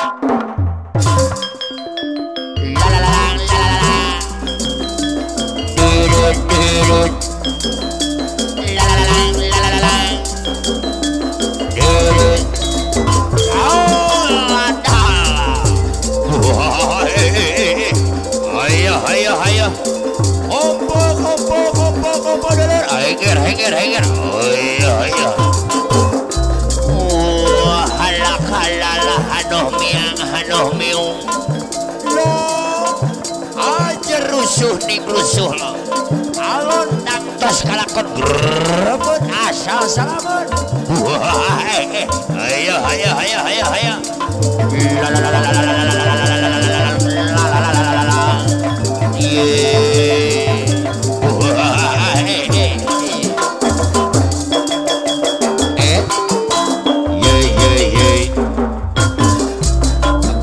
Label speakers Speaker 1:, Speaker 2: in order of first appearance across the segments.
Speaker 1: La la la la la la. La la la la la la. Ayo ayo ayo. Ompo ompo ompo ompo dulur. Hengger hengger hengger. Ayo ayo. Wah halak halalah hanoh miang hanoh miung. Aja rusuh ning rusuh lo. Alon tos kalakon grebut asal salaman. Wah ayo ayo ayo ayo ayo. La la la la la la la la la la la la la. Ye. Wah eh eh eh. Ye ye ye.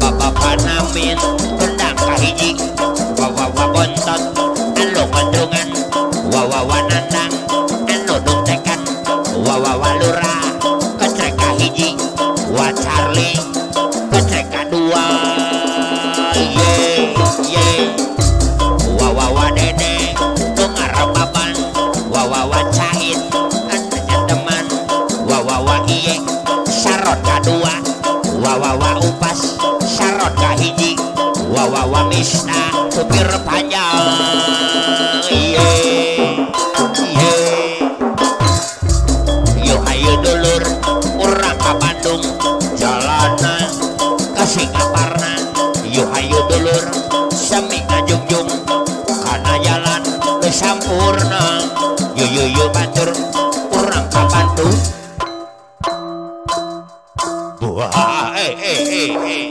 Speaker 1: Bapak namin kendang kahiji. Wawawa bontot anu ngedrungan. Wawawa nandang anu dungtekan. Wawawa lurah kecrek kahiji. Wa Charlie kecrek kadua. Ye ye. Wawawa dede nu ngarebaban. Wawawa cait anu nyeteman. Wawawa iye sarot kadua. Wawawa upas sarot kahiji. Wawawa misna supir panjang. Ye ye. Yo hayu dulur urang ka Bandung jalanan ka Singaparna. Yo hayu dulur semi ngajungjung kana jalan geus sampurna. Yo yo yo batur urang ka Bandung. Wah eh eh eh eh.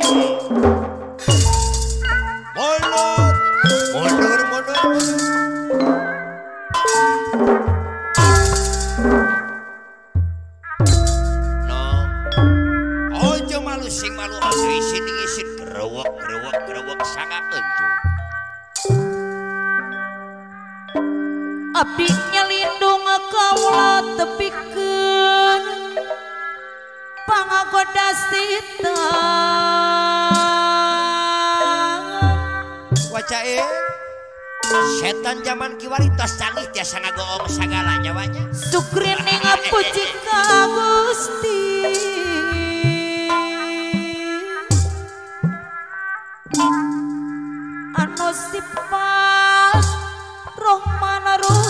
Speaker 1: Mundur mundur mundur. No. Ojo malu sing malu ojo isin isin grewek grewek grewek sangat enjo.
Speaker 2: Abdi nyelindung kaula tepikeun pangagoda setan.
Speaker 1: Wacae setan zaman kiwari tos canggih tiasa ngagoong sagala nyawanya.
Speaker 2: Sukrine ngapuji ka Gusti. Anu sifat Rohman Rahim.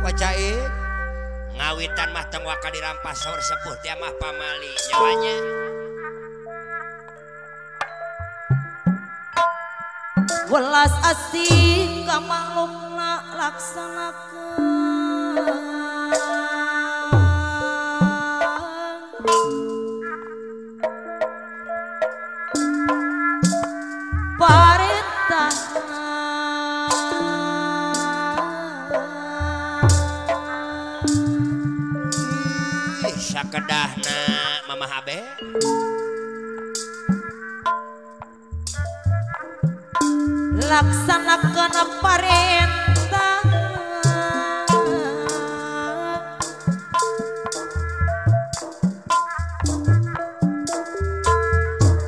Speaker 1: Wacae ngawitan mah tong waka dirampas saur sepuh tia mah pamali nyawanya.
Speaker 2: Welas asih ka makhlukna laksanakeun. Parentahna.
Speaker 1: Ih sakedahna Mamah Abe.
Speaker 2: Laksanakeun parentah.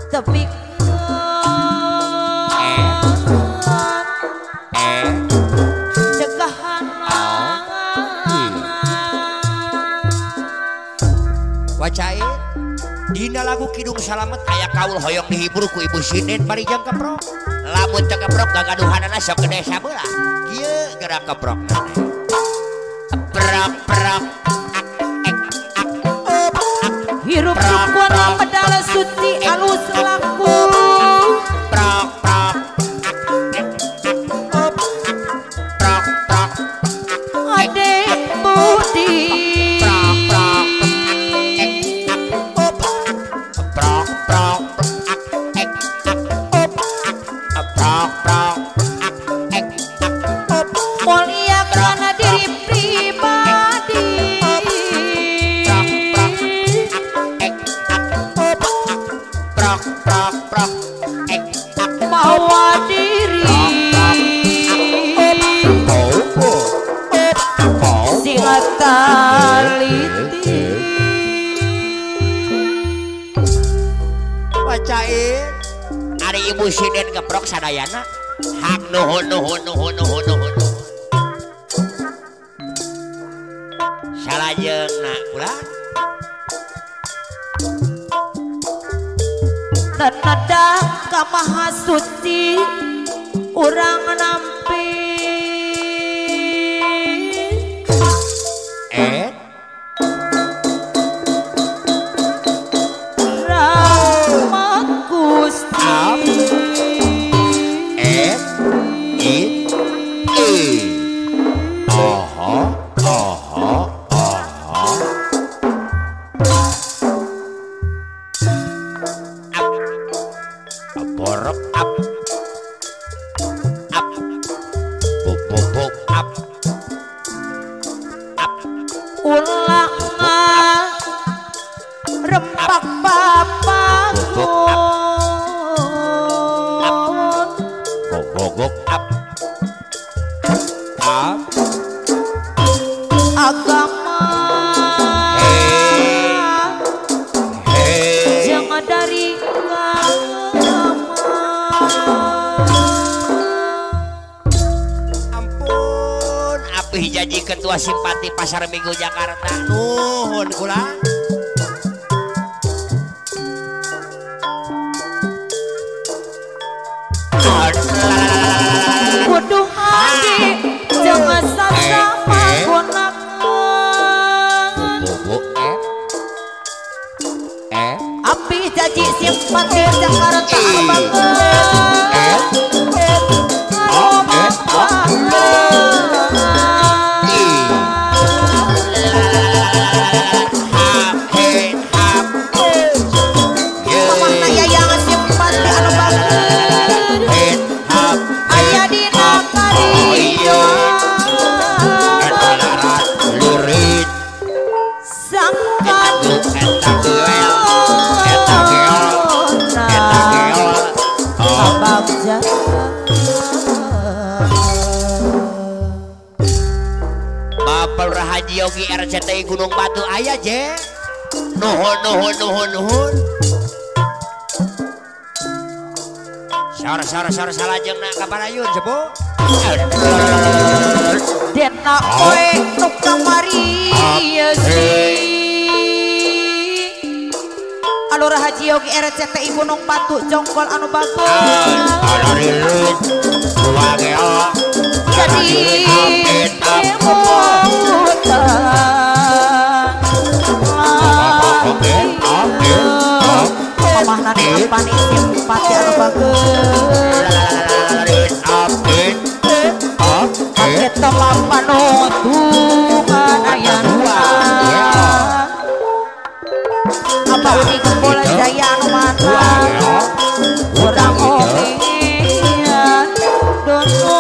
Speaker 2: Tepikeun cegahana.
Speaker 1: Wacae dina lagu Kidung Salamet aya kaul hoyong dihibur ku ibu sinden bari jang keprok. Lamun teu keprok gagaduhanana sok gede sabelah. Kieu gerak keprok. Prok prok ak ek ak op ak.
Speaker 2: Hirup rukun medal suci alus laku.
Speaker 1: Prok prok ak ek ak op ak. Prok prok ak
Speaker 2: ade budi.
Speaker 1: Prok prok ak ek ak op ak. Prok prok ak ek ak op ak. Prok prok ak ek ak op.
Speaker 2: Mulia karena diri pribadi.
Speaker 1: Prok prok ak ek ak op ak. Prok prok prok ek ak
Speaker 2: mawa diri. Sing taliti.
Speaker 1: lain. Ari ibu sinden geprok sadayana. Hak nuhun nuhun nuhun nuhun nuhun. Salajengna kula.
Speaker 2: Neneda ka Maha Suci urang nampi. Rahmat Gusti.
Speaker 1: F I E. Aha aha aha. Up. Borok up. Up. Buk buk buk up. Up.
Speaker 2: Ulah rempak papangun.
Speaker 1: Gok gok up. Up.
Speaker 2: Agama.
Speaker 1: Hey.
Speaker 2: Jangan dari agama.
Speaker 1: Ampun, api janji ketua simpati Pasar Minggu Jakarta. Nuhun kula.
Speaker 2: Kudu hati jangan sasama gunakan. Api janji simpati Jakarta anu banget. Mamahna yayang simpati anu banget. Aya dina karidoan. Sangkan kabagja.
Speaker 1: Bapak Haji Yogi RCTI Gunung Batu aya je. Nuhun nuhun nuhun nuhun. Sor sor sor salajengna ka parayun sepuh.
Speaker 2: Dena poe nu kamari ieu sih. Alur Haji Yogi RCTI Gunung Batu jongkol anu bagus. Jadi mamahna diampani simpati anu bagus. Kita panutungan ayana. Apa uni Gembul Jaya anu mana? Urang omean dono.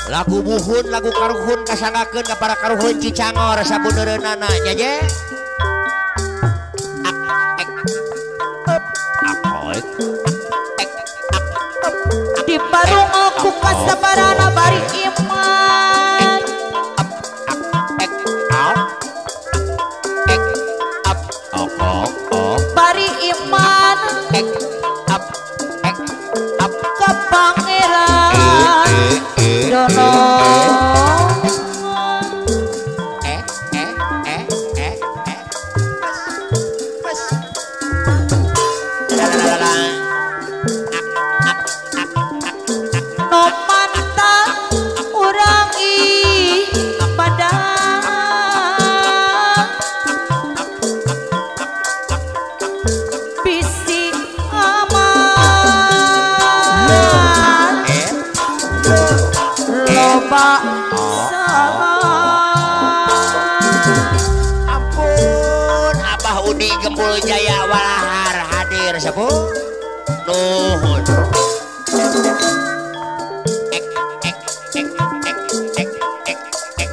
Speaker 1: Lagu buhun, lagu karuhun kasangakeun ka para karuhun Cicangor sabuneureunana nya je.
Speaker 2: Di parung aku kasabarana bari iman. Bari iman ke pangeran Dono. No mantap urang ibadah. Bisi aman loba salah.
Speaker 1: Ampun, Abah Udi Gembul Jaya Walahar hadir sepuh. Nuhun.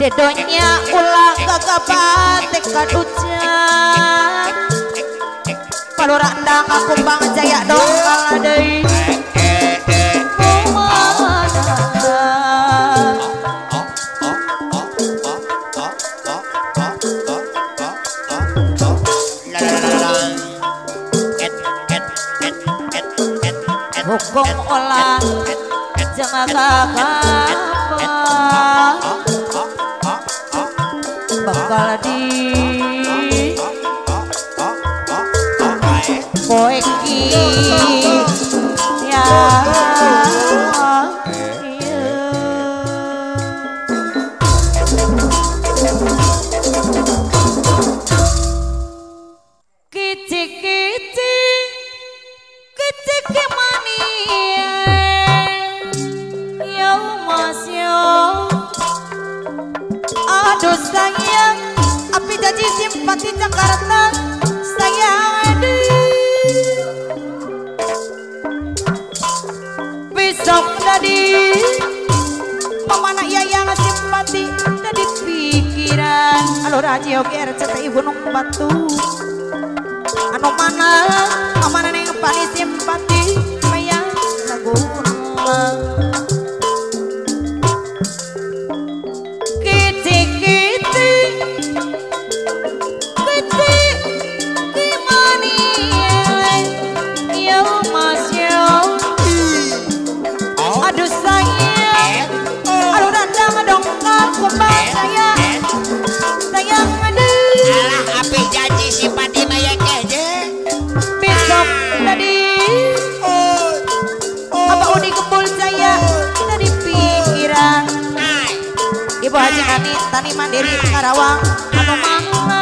Speaker 2: Dedonya ulah gagapate kaducan. Palura endang aku Bang Jaya dongkal deui. Agung olah jangan kakapa bakal di poeki ya. Kici-kici kici mania yo mas yo aduh sayang api janji simpati Jakarta sayang besok tadi pemana iya yang simpati tadi pikiran alur aja oke RCTI Gunung Batu anu mana mana neng paling simpati mayang laguna kici kici kici kimani yo mas yo aduh sayang aduh dandang dongkap kembang sayang sayang aduh
Speaker 1: alah api janji simpati mayang
Speaker 2: besok tadi apa Udi Kembul Jaya tadi pikiran Ibu Haji Nani Tani Mandiri Karawang anu mana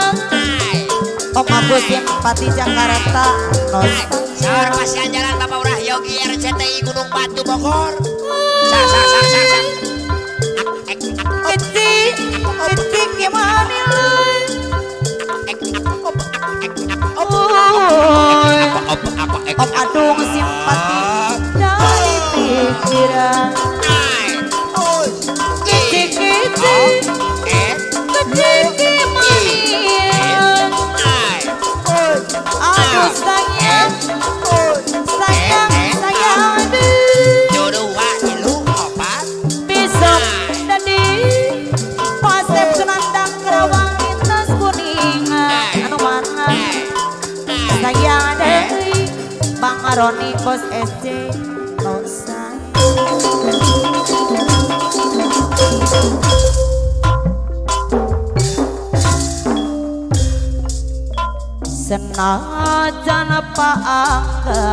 Speaker 2: Om Agus Simpati Jakarta
Speaker 1: Sar pasian jalan Bapak Urah Yogi RCTI Gunung Batu Bogor sar sar sar sar sar
Speaker 2: keci keci gimana Om Adung simpati dari pikiran kici kici kici mania aduh sayang sayang sayang besok tadi Pasep Sunandang Kerawang Lintas Kuningan anu mana sayang deh Bang Roni Bos SC no sayang senajan Pak Angga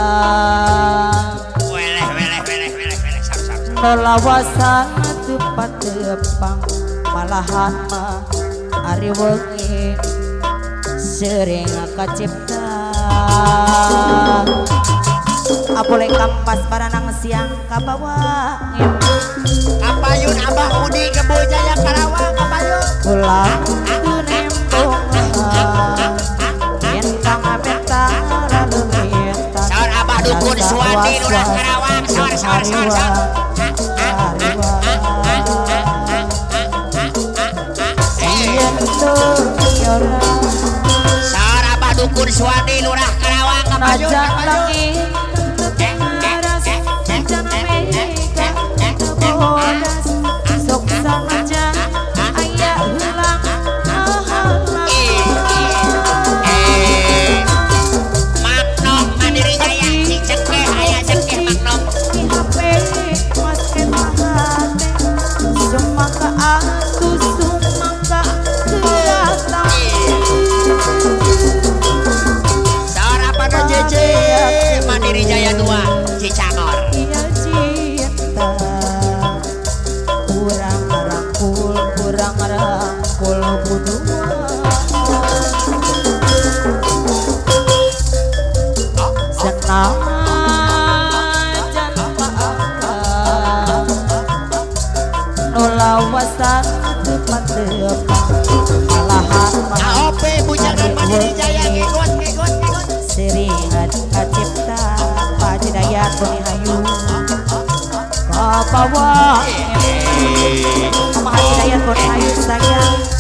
Speaker 1: weleh weleh weleh weleh weleh sar sar sar
Speaker 2: nolawasan tepat tepang malahan mah ari wengi sering kacipta apole kampas baranang siang kabawa
Speaker 1: kapayun Abah Udi Kebul Jaya Karawang kapayun
Speaker 2: pulang nembongan yen kang meta laleuwitan
Speaker 1: saur Abah Dukun Suwandi Lurah Karawang saur saur saur saur saur Abah Dukun Suwandi Lurah Karawang kapayun kapayun Mandiri Jaya 2 Cicangor
Speaker 2: iya cinta kurang rangkul budua senajan maafkan nolawasan tepat tepang malahan
Speaker 1: AOP bujangan Mandiri Jaya ngikut ngikut ngikut
Speaker 2: seringan kacipta Pak Hidayat Bumi Hayu Bapak Wah Mama Hidayat Bumi Hayu sayang.